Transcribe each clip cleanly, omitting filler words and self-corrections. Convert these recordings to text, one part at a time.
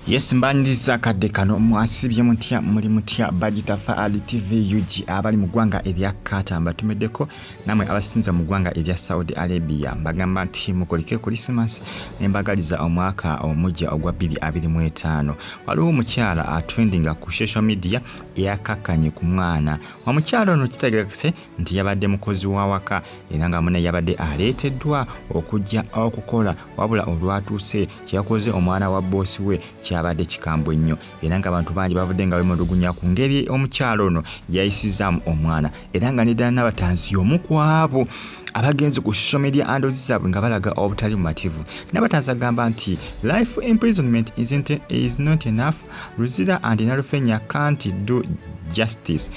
Yes, mbaniriza akadde kano. Mwasibye mutya? Muli mutya? Bagita Faali TV UG. Abali mu ggwanga erya Qatar mbatumiddeko, namwe abasinza mu ggwanga erya Saudi Arabia mbagamba nti mukoleke Christmas, nembagaliza omwaka omujja ogwa 2025. Waliwo omukyala atrendinga ku social media eyakakkanye ku mwana. Omukyala ono kitegerekese nti yabadde mukozi wa waka, era nga mune yabadde aleeteddwa okujja okukola, wabula olwatuuse kyeyakoze omwana wa bboosi we kyabadde kikambwe nnyo, era ng'abantu bangi bavudde nga bemulugunya ku ngeri omukyala ono gy'ayisizaamu omwana, era nga neddala Nabatanzi y'omu ku abo abagenze ku social media handles zaabwe nga balaga obutali bumativu. Nabatanzi agamba nti life imprisonment is not enough. Luzira and Nalufenya can't do justice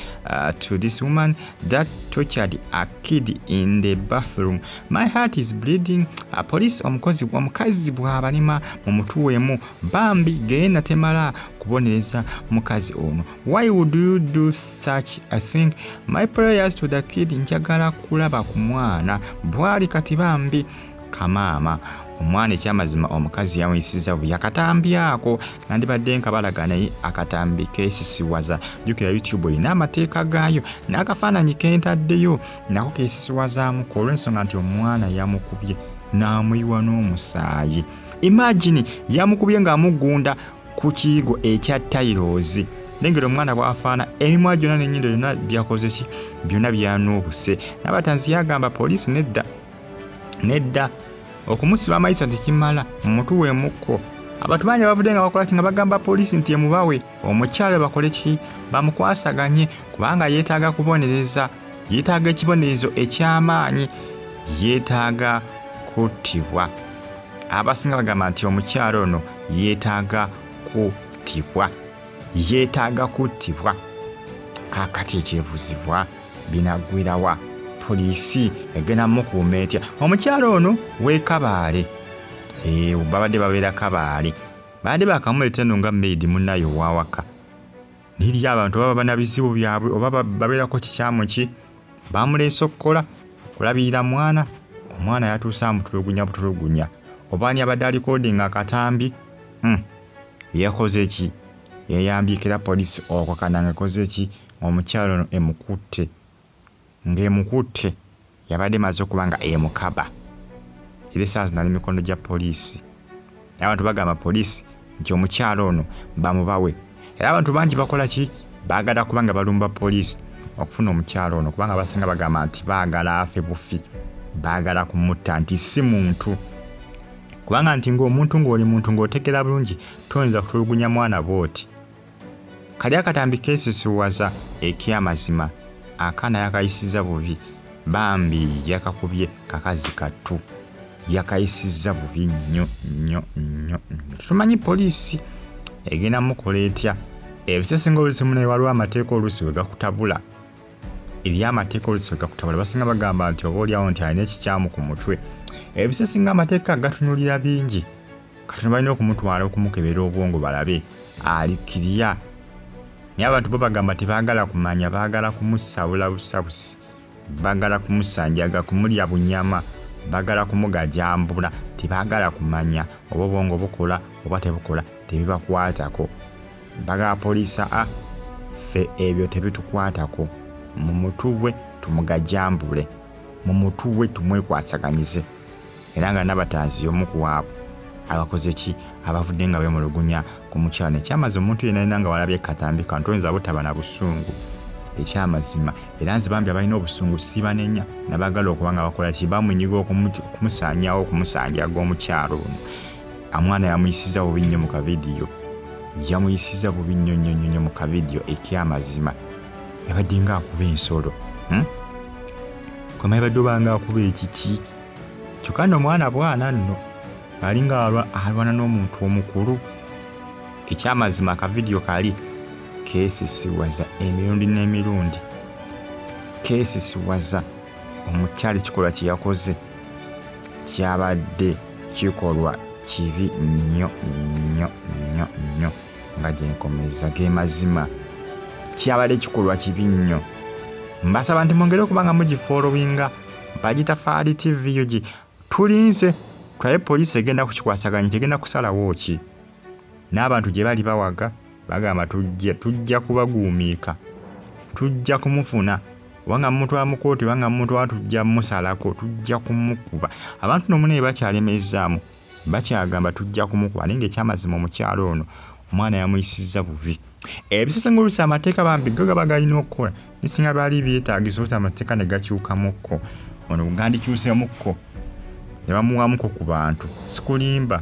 to this woman that tortured a kid in the bathroom. My heart is bleeding. Police omukozi omukazi bw'abalima mu mutuweemu bambi genda temala kubonereza mukazi ono. Why would you do such a thing? My prayers to the kid. Njagala kulaba ku mwana bwali kati bambi kamaama omwana. Ekyamazima omukazi yamuyisiza bubi. Akatambi ako nandibadde nkabalaga, naye akatambi keesisiwaza. Jjukira YouTube erina amateeka gaayo, n'akafaananyi kentaddeyo nako keesisiwazaamuko olw'ensonga nti omwana yamukubye n'amuyiwa n'omusaayi. Imagine, yamukubye ng'amugunda ku kiyigo ekya tiles. Nengera omwana bw'afaana, emimwa gyonna n'ennyindo byonna byakoze ki, byonna byanuubuse. Nabatanzi yagamba poliisi nedda nedda, okumusiba amayisa tekimala, mumutuweemukko. Abantu bangi bavudde nga bakola ki, nga bagamba poliisi nti emubawe omukyalo bakole ki, bamukwasaganye, kubanga yeetaaga kubonereza, yeetaaga ekibonerezo eky'amaanyi, yeetaaga kuttibwa. Abasinga bagamba nti omukyalo ono yeetaaga kuttibwa, yeetaaga kuttibwa. Kaakati ekyebuzibwa, binaggwirawa? Poliisi egenda mukuuma etya omukyalo ono w'ekabaale? Babadde babeera Kabaale, babadde bakamuleeta eno nga maid munnaye owawaka. Niri abantu baba bana bizibu byabwe oba babeerako kikyamu ki, bamuleese okukola kulabirira mwana. Omwana yatuuse amutulugunya butulugunya. Oba ani abadde alikodinga akatambi, Yakoze ki? Yayambikira poliisi okakana nga ekoze ki, omukyalo ono emukutte. Ng'emukutte yabadde emaze okuba nga emukaba, era essaawa zino ali mikono gya poliisi. Naye abantu bagamba poliisi nti omukyalo ono bamubawe, era abantu bangi bakola ki, baagala kuba nga balumba poliisi okufuna omukyalo ono, kubanga abasinga bagamba nti baagala afe bufi, baagala kumutta nti si muntu, kubanga nti ng'omuntu ng'oli muntu ng'otegera bulungi toyinza kutulugunya mwana bw'oti. Kali akatambi keesisiwaza. Ekyamazima akaana yakayisiza bubi bambi, yakakubye kakazi kattu, yakayisiza bubi nnyo nnyo nnyo nnyo. Tumanyi poliisi egenda mukola etya. Ebisesinga oluusi munaye waliwo amateeka oluusi we gakutabula, eri amateeka oluusi we gakutabula. Basinga bagamba nti oba oliawo nti alina ekikyamu ku mutwe. Ebisesinga amateeka gatunulira bingi. Katono balina okumutwala okumukebera obwongo balabe ali kirya, naye abantu bo bagamba tebaagala kumanya, baagala kumusabula busabusi, baagala kumusanjaga, kumulya bunyama, baagala kumugajambula. Tebaagala kumanya oba obwongo bukola oba tebukola, tebibakwatako. Bagala poliisi a ffe ebyo tebitukwatako, mumutuwe tumugajambule, mumutuwe tumwekwasaganyize. Era nga Nabatanzi y'omu ku abo abakoze ki, abavudde nga beemulugunya ku mukyala. Ekyamazima omuntu yenna yenna nga walabye katambi kano toyinza butaba na busungu. Ekyamazima era nze bambi abalina obusungu sibanenya, nabagala okuba nga bakola ki, bamunyiga okumusaanyawo, okumusanjaga omukyalo ono. Omwana yamuyisiza bubi nnyo mu kavidiyo, yamuyisiza bubi nnyo nnyo nnyo mu kavidiyo. Ekyamazima yabadde nga akuba ensolo, Kwema yabadde obanga akuba ekiki, kyokka nno omwana bwana nno alinga alwana n'omuntu omukulu. Ekyamazima akavidiyo kali keesisiwaza emirundi n'emirundi, keesisiwaza. Omukyala ekikolwa kye yakoze kyabadde kikolwa kibi nnyo nnyo nnyo nnyo, nga gyenkomereza ge mazima kyabadde kikolwa kibi nnyo. Mbasaba nti mwongere okuba nga mugifollowinga Bagita Faali TV UG. Tulinze tulabe poliisi egenda kukikwasaganya, tegenda kusalawo ki. N'abantu gye bali bawaga bagamba tujja kubaguumiika, tujja kumufuna, obanga mumutwala mu kkooti, obanga mumutwala tujja musalako, tujja kumukuba. Abantu no munene bakyalemezzaamu, bakyagamba tujja kumukuba, naye ng'ekyamazima omukyala ono omwana yamuyisizza bubi. Ebisesengulusa oluusi amateeka bambi go gaba galina okukola, naye singa baali byetaagisa oluusi amateeka ne gakyukamukko, ono gandikyuseemukko ne bamuwamuko ku bantu. Sikulimba,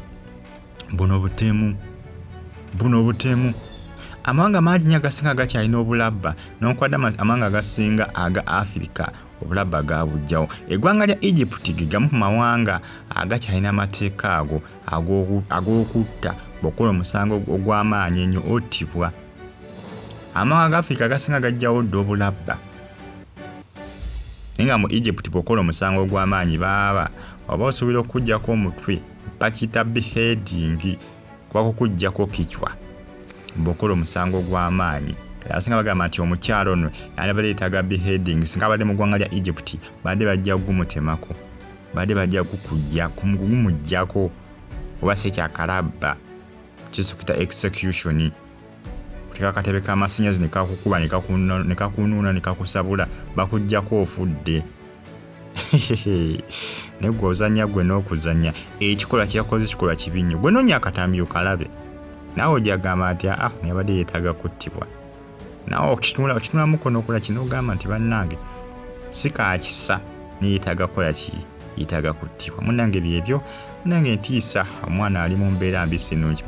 buno butemu, buno butemu. Amawanga mangi nnyo agasinga gakyalina obulabba, newankubadde amawanga agasinga aga Afirika obulabba gaabujjawo. Eggwanga lya Egypt ge gamu ku mawanga agakyalina amateeka ago ag'okutta, bw'okola omusango ogw'amaanyi ennyo ottibwa. Amawanga ga Afirika agasinga gajjawo dda obulabba, naye nga mu Egypt bw'okola omusango ogw'amaanyi baaba oba osobola okuggyako omutwe, bakiyita beheading, kuba kukuggyako kichwa bw'okola omusango ogw'amaanyi. Abasinga bagamba nti omukyala ono yandibadde yeetaaga beheading, singa abadde mu ggwanga lya Egypt badde bajja kugumutemako, badde bajja kugumuggyako, oba si ekyakalabba kisukita execution, kuteeka akatebe k'amasannyalaze ne kakukuba ne kakunuuna ne kakusabula, bakuggyako ofudde. Naye gwe ozannya gwe n'okuzannya, ekikolwa kye yakoze kikolwa kibi nnyo. Gwe noonya akatambi okalabe, naawe ojja kugamba nti aa naye abadde yeetaaga kuttibwa. Naawe okitunulamuko n'okola kino ogamba nti bannange si kaakisa, naye yeetaaga kukola ki? Yeetaaga kuttibwa. Munnange byebyo, munnange ntiisa, omwana ali mu mbeera mbi si nnungi.